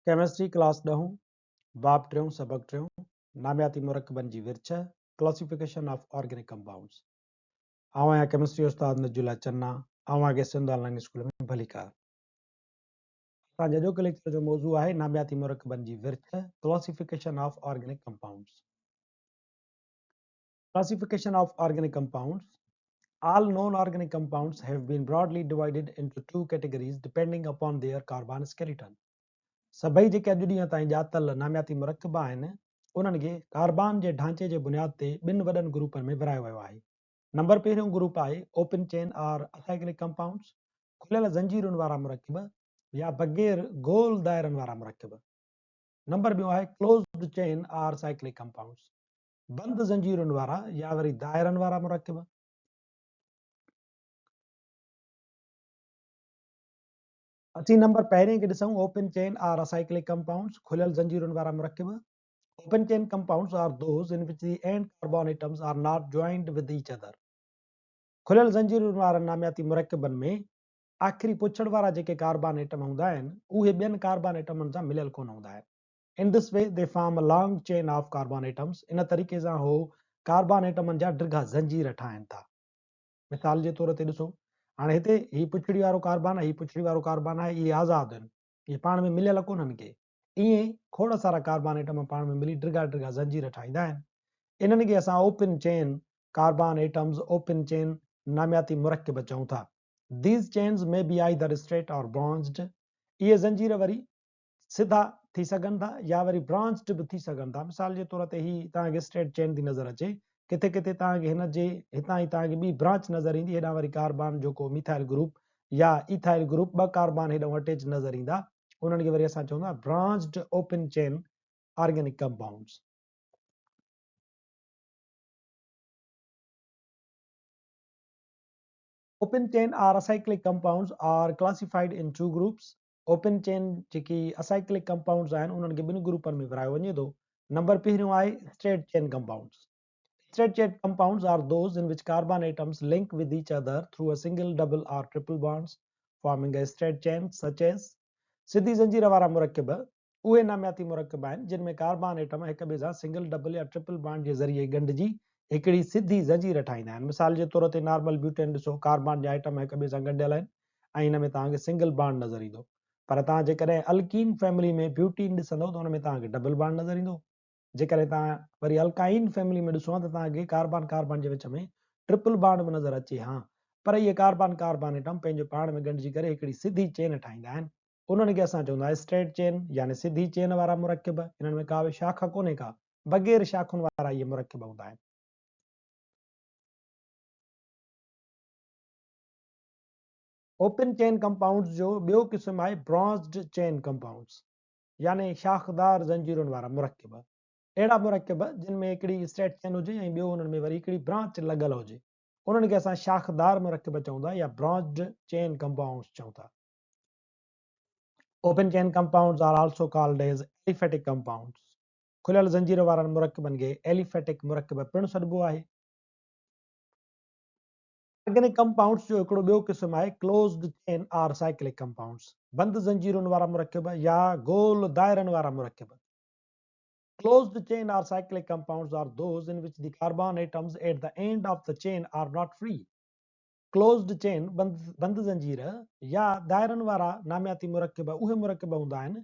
Chemistry class ڏهون، باب ٽيون، سبق ٽيون، نامياتي مرڪبن جي ورڇ، Classification of Organic Compounds. آئون آهيان ڪيمسٽري استاد نجي الله چنا، اوهان کي سنڌ آن لائين اسڪول ۾ ڀليڪار. اسان جي اڄوڪي ليڪچر جو موضوع آهي نامياتي مرڪبن جي ورڇ، Classification of Organic Compounds. Classification of organic compounds. All known organic compounds have been broadly divided into two categories depending upon their carbon skeleton. سڀئي جيڪي اڄ ڏينهن تائين ڄاتل نامياتي مرڪب آهن، انهن کي ڪاربان جي ڍانچي جي بنياد تي ٻن وڏن گروپن ۾ ورهايو ويو آهي. نمبر پهريون گروپ آهي open chain or acyclic compounds، کليل زنجيرن وارا مرڪب يا بغير گول دائرن وارا مرڪب. نمبر ٻيون آهي closed chain or cyclic compounds، بند زنجيرن وارا يا وري دائرن وارا مرڪب. اسين نمبر پهرين کي ڏسون open chain or acyclic compounds, کليل زنجيرن وارا مرڪب. Open chain compounds are those in which the end carbon atoms are not joined with each other. کليل زنجيرن وارن نامياتي مرڪبن ۾ آخري پڇڙ وارا جيڪي ڪاربان ايٽم هوندا آهن اهي ٻين ڪاربان ايٽمن سان مليل ڪونه هوندا آهن. In this way they form a long chain of carbon atoms ان طريقي سان هو ڪاربان ايٽمن جا ڊگها زنجير ٺاهين ٿا. مثال جي طور تي ڏسو هاڻي هتي هي پڇڙي وارو ڪاربان هي پڇڙي وارو ڪاربان آهي اهي آزاد آهن اهي پاڻ ۾ مليل ڪونهن ڪي. ائين کوڙ سارا ڪاربان ايٽم پاڻ ۾ ملي ڊگها ڊگها زنجير ٺاهيندا آهن. انهن کي اسان open chain carbon atoms open chain نامياتي مرڪب چئون ٿا. These chains may be either straight or branched اهي زنجير وري سڌا ٿي سگهن ٿا يا وري برانچڊ به ٿي سگهن ٿا. مثال جي طور تي هي توهان کي اسٽريٽ چين ٿي نظر اچي، ڪٿي ڪٿي توهان کي هن جي هتان ئي توهان کي ٻي برانچ نظر ايندي، هيڏانهن وري ڪاربان جو ڪو ميٿائل گروپ يا ايٿائل گروپ ٻه ڪاربان هيڏانهن اٽيچ نظر ايندا، انهن کي وري اسان چون ٿا branched open chain organic compounds. Open chain or acyclic compounds are classified in two groups. Open chain جيڪي اسائيڪلڪ ڪمپائونڊز آهن انهن کي ٻن گروپن ۾ ورهايو وڃي ٿو. نمبر پهريون آهي straight chain compounds. Straight chain compounds are those in which carbon atoms link with each other through a single, double or triple bonds forming a straight chain such as سڌي زنجير وارا مرڪب اهي نامياتي مرڪب آهن جن ۾ ڪاربان ايٽم هڪ ٻئي سان سنگل، ڊبل يا ٽرپل بانڊ جي ذريعي ڳنڍجي هڪڙي سڌي زنجير ٺاهيندا آهن. مثال جي طور تي نارمل بيوٽين ڏسو ڪاربان جا ايٽم هڪ ٻئي سان ڳنڍيل آهن ۽ هن ۾ توهان کي سنگل بانڊ نظر ايندو پر توهان جيڪڏهن الڪين فيملي ۾ بيوٽين ڏسندو ته ان ۾ توهان کي ڊبل بانڊ نظر ايندو. جيڪڏهن توهان وري الڪائين فيملي ۾ ڏسو ها ته توهان کي ڪاربان ڪاربان جي وچ ۾ ٽرپل بانڊ به نظر اچي ها پر اهي ڪاربان ڪاربان ايٽم پنهنجو پاڻ ۾ ڳنڍجي ڪري هڪڙي سڌي چين ٺاهيندا آهن. انهن کي اسان چوندا آهيون اسٽريٽ چين يعني سڌي چين وارا مرڪب. انهن ۾ ڪا به شاخ ڪونهي ڪا بغير شاخن وارا اهي مرڪب هوندا آهن. اوپن چين ڪمپائونڊز جو ٻيو قسم آهي برانچڊ چين ڪمپائونڊز يعني شاخدار زنجيرن وارا مرڪب. اهڙا مرڪب جن ۾ هڪڙي اسٽريٽ چين هجي ۽ ٻيو انهن ۾ وري هڪڙي برانچ لڳل هجي انهن کي اسان شاخدار مرڪب چئون ٿا يا برانچڊ چين ڪمپائونڊز چئون ٿا. Open chain compounds are also called as aliphatic compounds. کليل زنجير وارن مرڪبن کي ايليفيٽڪ مرڪب پڻ سڏبو آهي. آرگينڪ ڪمپائونڊز جو هڪڙو ٻيو قسم آهي closed chain or cyclic compounds, بند زنجيرن وارا مرڪب يا گول دائرن وارا مرڪب. Closed chain or cyclic compounds are those in which the carbon atoms at the end of the chain are not free. Closed chain, بند زنجير، يا دائرن وارا نامياتي مرڪب اهي مرڪب هوندا آهن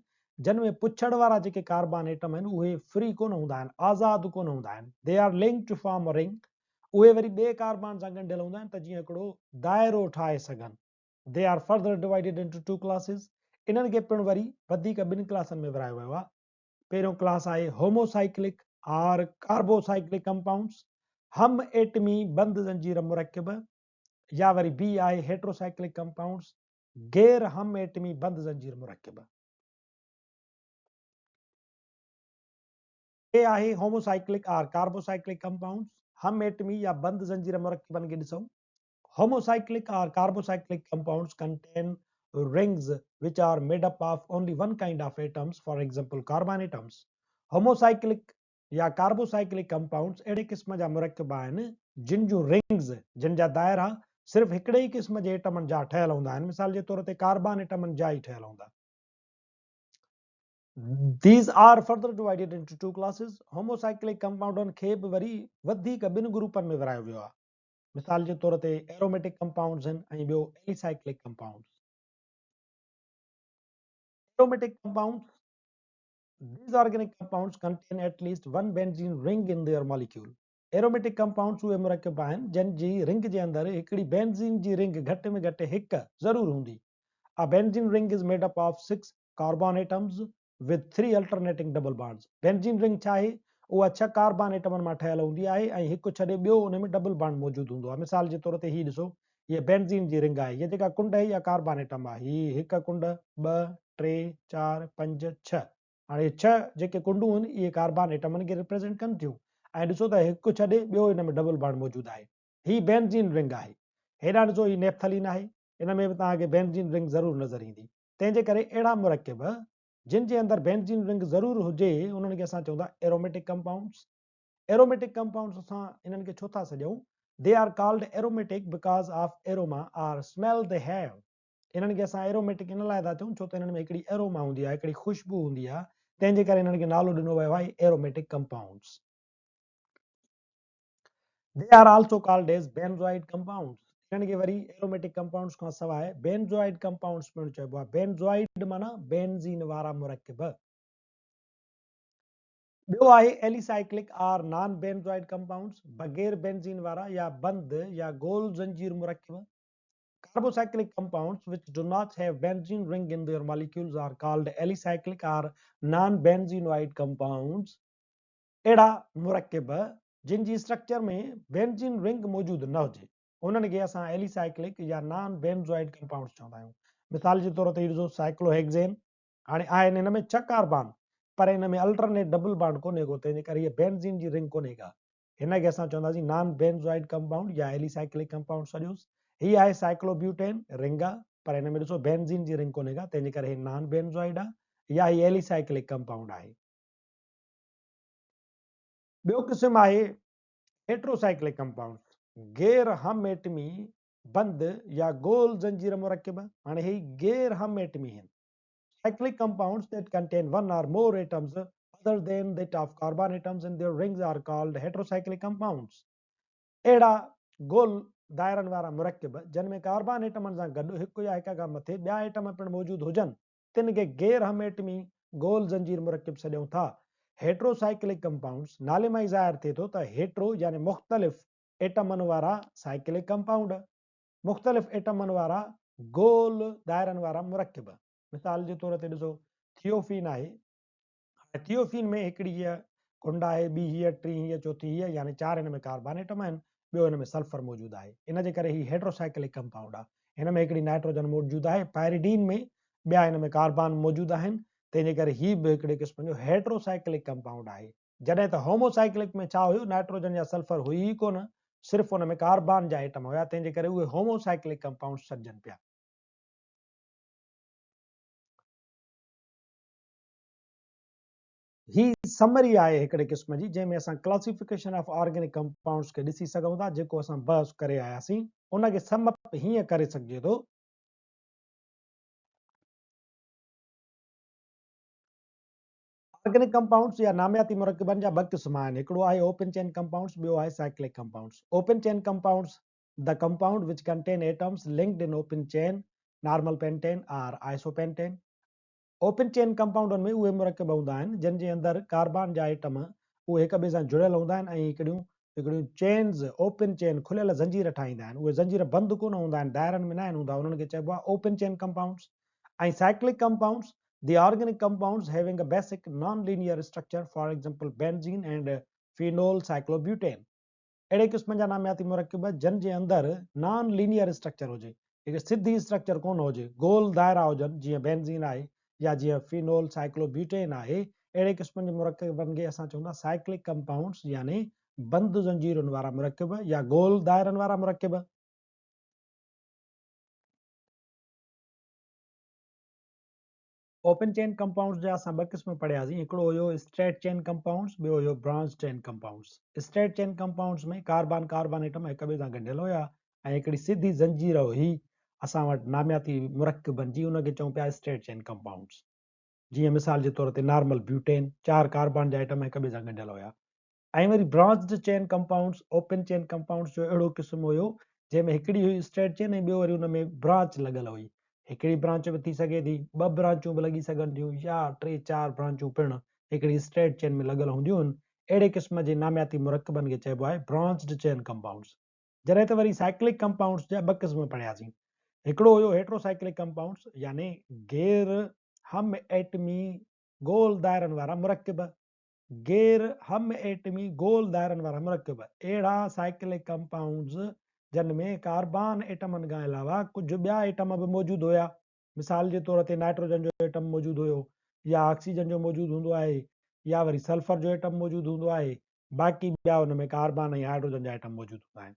جن ۾ پڇڙ وارا جيڪي ڪاربان ايٽم آهن اهي فري ڪونه هوندا آهن، آزاد ڪونه هوندا آهن. They are linked to form a ring. اهي وري ٻئي ڪاربان سان ڳنڍيل هوندا آهن ته جيئن هڪڙو دائرو ٺاهي سگهن. They are further divided into two classes. انهن کي پڻ وري وڌيڪ ٻن ڪلاسن ۾ ورهايو ويو آهي. پهريون ڪلاس آهي هوموسائيڪلڪ آر ڪاربوسائيڪلڪ ڪمپائونڊز، هم ايٽمي بند زنجير مرڪب، يا وري بي آهي هيٽروسائيڪلڪ ڪمپائونڊز، غير هم ايٽمي بند زنجير مرڪب. ٽي آهي هوموسائيڪلڪ آر ڪاربوسائيڪلڪ ڪمپائونڊز، هم ايٽمي يا بند زنجير مرڪبن کي ڏسون. Homocyclic or carbocyclic compounds contain rings which are made up of only one kind of atoms, for example carbon atoms. Homocyclic يا ڪاربوسائيڪلڪ ڪمپائونڊز اهڙي قسم جا مرڪب آهن جن جون رنگز، جن جا دائرا، صرف هڪڙي ئي قسم جي ايٽمن جا ٺهيل هوندا آهن، مثال جي طور تي ڪاربان ايٽمن جا ئي ٺهيل هوندا. These are further divided into two classes. Homocyclic ڪمپائونڊن کي به وري وڌيڪ ٻن گروپن ۾ ورهايو ويو آهي. مثال جي طور تي ايروميٽڪ ڪمپائونڊز آهن ۽ ٻيو alicyclic compounds. Aromatic compounds, These organic compounds contain at least one benzene ring in their molecule. Aromatic compounds اهي مرڪب آهن جن جي رنگ جي اندر هڪڙي بينزين جي رنگ گهٽ ۾ گهٽ هڪ ضرور هوندي. A benzene ring is made up of six carbon atoms with three alternating double bonds. Benzene ring ڇا آهي؟ اها ڇهه ڪاربان ايٽمن مان ٺهيل هوندي آهي ۽ هڪ ڇڏي ٻيو ان ۾ ڊبل بانڊ موجود هوندو آهي. مثال جي طور تي هي ڏسو هيء بينزين جي رنگ آهي. هيء جيڪا ڪنڊ آهي اها ڪاربان ايٽم آهي. هي هڪ ڪنڊ، ٻه، ٽي، چار، پنج، ڇهه. هاڻي اهي ڇهه جيڪي ڪنڊون آهن اهي ڪاربان ايٽمن کي ريپريزينٽ ڪن ٿيون ۽ ڏسو ته هڪ ڇڏي ٻيو ان ۾ ڊبل بانڊ موجود آهي. هي بينزين رنگ آهي. هيڏانهن ڏسو هي نيپٿلين آهي. ان ۾ به توهان کي بينزين رنگ ضرور نظر ايندي. تنهن جي ڪري اهڙا مرڪب جن جي اندر بينزين رنگ ضرور هجي انهن کي اسان چئون ٿا ايروميٽڪ ڪمپائونڊس. ايروميٽڪ ڪمپائونڊس اسان انهن کي ڇو ٿا سڏيون؟ They are called aromatic because of aroma or smell they have. انهن کي اسان ايروميٽڪ ان لاء ٿا چئون ڇو ته انهن ۾ هڪڙي ايروما هوندي آهي، هڪڙي خوشبو هوندي آهي، تنهن جي ڪري انهن کي نالو ڏنو ويو آهي aromatic compounds. They are also called as benzoid compounds. انهن کي وري ايروميٽڪ ڪمپائونڊس کان سواء بينزوائڊ ڪمپائونڊس پڻ چئبو آهي. بينزوائڊ معنيٰ بينزين وارا مرڪب. ٻيو آهي alicyclic or non benzoid compounds, بغير بينزين وارا يا بند يا گول زنجير مرڪب. Carbocyclic compounds which do not have benzene ring in their molecules are called alicyclic or non-benzenoid compounds. اهڙا مرڪب جن جي اسٽرڪچر ۾ بينزين رنگ موجود نه هجي انهن کي اسان ايليسائيڪلڪ يا نان بينزوائڊ ڪمپائونڊز چوندا آهيون. مثال جي طور تي هي ڏسو سائيڪلوهيگزين، هاڻي آهن هن ۾ ڇهه ڪاربان پر هن ۾ الٽرنيٽ ڊبل بانڊ ڪونهي ڪو تنهن جي ڪري هيء بينزين جي رنگ ڪونهي ڪا. هن کي اسان چونداسين نان بينزوائڊ ڪمپائونڊ يا ايليسائيڪلڪ ڪمپائونڊ سڏيوس. هي آهي سائيڪلوبيوٽين، رنگ آ، پر هن ۾ ڏسو بينزين جي رنگ ڪونهي ڪا، تنهن جي ڪري هي نان بينزوائڊ آ يا هي ايليسائيڪلڪ ڪمپائونڊ آهي. ٻيو قسم آهي هيٽروسائيڪلڪ ڪمپائونڊس، غير هم ايٽمي بند يا گول زنجير مرڪب. هاڻي هي غير هم ايٽمي هن. Cyclic compounds that contain one or more atoms other than that of carbon atoms in their rings are called heterocyclic compounds. اهڙا گول دائرن وارا مرڪب جن ۾ ڪاربان ايٽمن سان گڏ هڪ يا هڪ کان مٿي ٻيا ايٽم پڻ موجود هجن تن کي غير هم ايٽمي گول زنجير مرڪب سڏيون ٿا. هيٽروسائيڪلڪ ڪمپائونڊز نالي مان ئي ظاهر ٿئي ٿو ته هيٽرو يعني مختلف ايٽمن وارا سائيڪلڪ ڪمپائونڊ مختلف ايٽمن وارا گول دائرن وارا مرڪب. مثال جي طور تي ڏسو ٿيوفين آهي. هاڻي ٿيوفين ۾ هڪڙي هيء ڪنڊ آهي، ٻي هيء، ٽين هيء، چوٿين هيء يعني چار هن ۾ ڪاربان ايٽم آهن، ٻيو هن ۾ سلفر موجود آهي. ان جي ڪري هي هيٽروسائيڪلڪ ڪمپائونڊ آهي. هن ۾ هڪڙي نائٽروجن موجود آهي، پائريڊين ۾ ٻيا هن ۾ ڪاربان موجود آهن، تنهن جي ڪري هي به هڪڙي قسم جو هيٽروسائيڪلڪ ڪمپائونڊ آهي. جڏهن ته هوموسائيڪلڪ ۾ ڇا هيو، نائٽروجن يا سلفر هئي ئي ڪونه، صرف ان ۾ ڪاربان جا ايٽم هيا، تنهن جي ڪري اهي هوموسائيڪلڪ ڪمپائونڊس سڏجن پيا. هي سمري آهي هڪڙي قسم جي، جنهن ۾ اسان ڪلاسيفڪيشن آف آرگينڪ ڪمپائونڊس کي ڏسي سگهون ٿا، جيڪو اسان بحث ڪري آياسين، ان کي سم اپ هيئن ڪري سگهجي ٿو. آرگينڪ ڪمپائونڊس يا نامياتي مرڪبن جا ٻه قسم آهن، هڪڙو آهي اوپن چين ڪمپائونڊس ٻيو آهي cyclic compounds. Open chain compounds, The compound which contain atoms linked in open chain, normal pentane or isopentane. Open chain ڪمپائونڊن ۾ اهي مرڪب هوندا آهن جن جي اندر ڪاربان جا ايٽم اهي هڪ ٻئي سان جڙيل هوندا آهن ۽ هڪڙيون هڪڙيون چينز، اوپن چين، کليل زنجير ٺاهيندا آهن. اهي زنجير بند ڪونه هوندا آهن، دائرن ۾ ناهن هوندا، انهن کي چئبو آهي open chain compounds. ۽ Cyclic compounds, The organic compounds having a basic non-linear structure, for example benzene and phenol cyclobutane. اهڙي قسم جا نامياتي مرڪب جن جي اندر نان لينيئر اسٽرڪچر هجي، هڪ سڌي اسٽرڪچر ڪونه هجي، گول دائرا هجن جيئن بينزين آهي يا جيئن فينول سائيڪلوبيوٽين آهي، اهڙي قسم جي مرڪبن کي اسان چئون ٿا سائيڪلڪ ڪمپائونڊز يعني بند زنجيرن وارا مرڪب يا گول دائرن وارا مرڪب. اوپن چين ڪمپائونڊز جا اسان ٻه قسم پڙهياسين، هڪڙو هيو اسٽريٽ چين ڪمپائونڊز ٻيو هيو branch chain compounds. Straight chain compounds ۾ carbon carbon atom هڪ ٻئي سان ڳنڍيل هيا ۽ هڪڙي سڌي زنجير هئي اسان وٽ نامياتي مرڪبن جي ان کي چئون پيا اسٽريٽ چين ڪمپائونڊز. جيئن مثال جي طور تي نارمل بيوٽين، چار ڪاربان جا ايٽم هڪ ٻئي سان ڳنڍيل هيا. ۽ وري branched chain compounds, open chain compounds جو اهڙو قسم هيو جنهن ۾ هڪڙي هئي اسٽريٽ چين ۽ ٻيو وري ان ۾ برانچ لڳل هئي. هڪڙي برانچ به ٿي سگهي ٿي، ٻه برانچون به لڳي سگهن ٿيون يا ٽي چار برانچون پڻ هڪڙي اسٽريٽ چين ۾ لڳل هونديون آهن. اهڙي قسم جي نامياتي مرڪبن کي چئبو آهي برانچڊ چين ڪمپائونڊز. جڏهن ته وري سائيڪلڪ ڪمپائونڊز جا ٻه قسم پڙهياسين. هڪڙو هيو هيٽروسائيڪلڪ ڪمپائونڊز يعني غير هم ايٽمي گول دائرن وارا مرڪب، غير هم ايٽمي گول دائرن وارا مرڪب، اهڙا سائيڪلڪ ڪمپائونڊز جن ۾ ڪاربان ايٽمن کان علاوه ڪجهه ٻيا ايٽم به موجود هيا. مثال جي طور تي نائٽروجن جو ايٽم موجود هيو يا آڪسيجن جو موجود هوندو آهي يا وري سلفر جو ايٽم موجود هوندو آهي. باقي ٻيا ان ۾ ڪاربان ۽ هائيڊروجن جا ايٽم موجود هوندا آهن.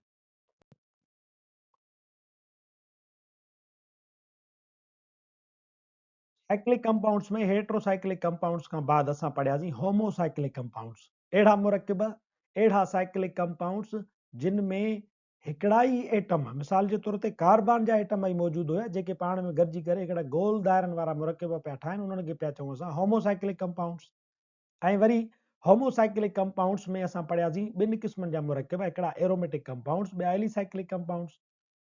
سائيڪلڪ ڪمپائونڊس ۾ هيٽروسائيڪلڪ ڪمپائونڊس کان بعد اسان پڙهياسين هوموسائيڪلڪ ڪمپائونڊس. اهڙا مرڪب، اهڙا سائيڪلڪ ڪمپائونڊس جن ۾ هڪڙا ئي ايٽم، مثال جي طور تي ڪاربان جا ايٽم ئي موجود هيا جيڪي پاڻ ۾ گڏجي ڪري هڪڙا گول دائرن وارا مرڪب پيا ٺاهن انهن کي پيا چئون اسان هوموسائيڪلڪ ڪمپائونڊس. ۽ وري هوموسائيڪلڪ ڪمپائونڊس ۾ اسان پڙهياسين ٻن قسمن جا مرڪب هڪڙا ايروميٽڪ ڪمپائونڊس ٻيا اليسائيڪلڪ ڪمپائونڊس.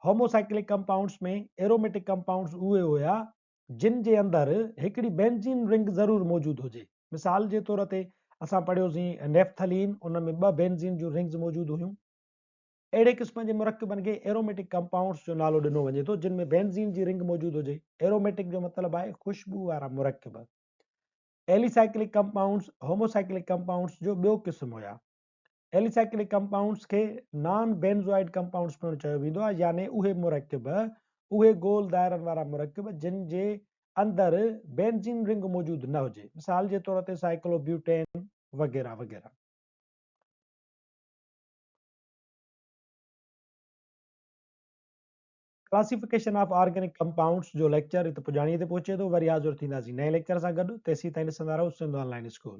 هوموسائيڪلڪ ڪمپائونڊس ۾ ايروميٽڪ ڪمپائونڊس اهي هيا جن جي اندر هڪڙي بينزين رنگ ضرور موجود هجي. مثال جي طور تي اسان پڙهيوسين نيفٿلين ان ۾ ٻه بينزين جون رنگز موجود هيون. اهڙي قسم جي مرڪبن کي ايروميٽڪ ڪمپائونڊس جو نالو ڏنو وڃي ٿو جن ۾ بينزين جي رنگ موجود هجي. ايروميٽڪ جو مطلب آهي خوشبو وارا مرڪب. ايليسائيڪلڪ ڪمپائونڊس هوموسائيڪلڪ ڪمپائونڊس جو ٻيو قسم هيا. ايليسائيڪلڪ ڪمپائونڊس کي نان بينزوائڊ ڪمپائونڊس پڻ چيو ويندو آهي يعني اهي مرڪب، اهي گول دائرن وارا مرڪب جن جي اندر بينزين رنگ موجود نه هجي. مثال جي طور تي سائيڪلوبيوٽين وغيره وغيره. ڪلاسيفڪيشن آف آرگينڪ ڪمپائونڊس جو ليڪچر هت پڄاڻيء تي پهچي ٿو. وري حاضر ٿينداسين نئين ليڪچر سان گڏ. تيسين تائين ڏسندا رهو سنڌ آن لائين اسڪول.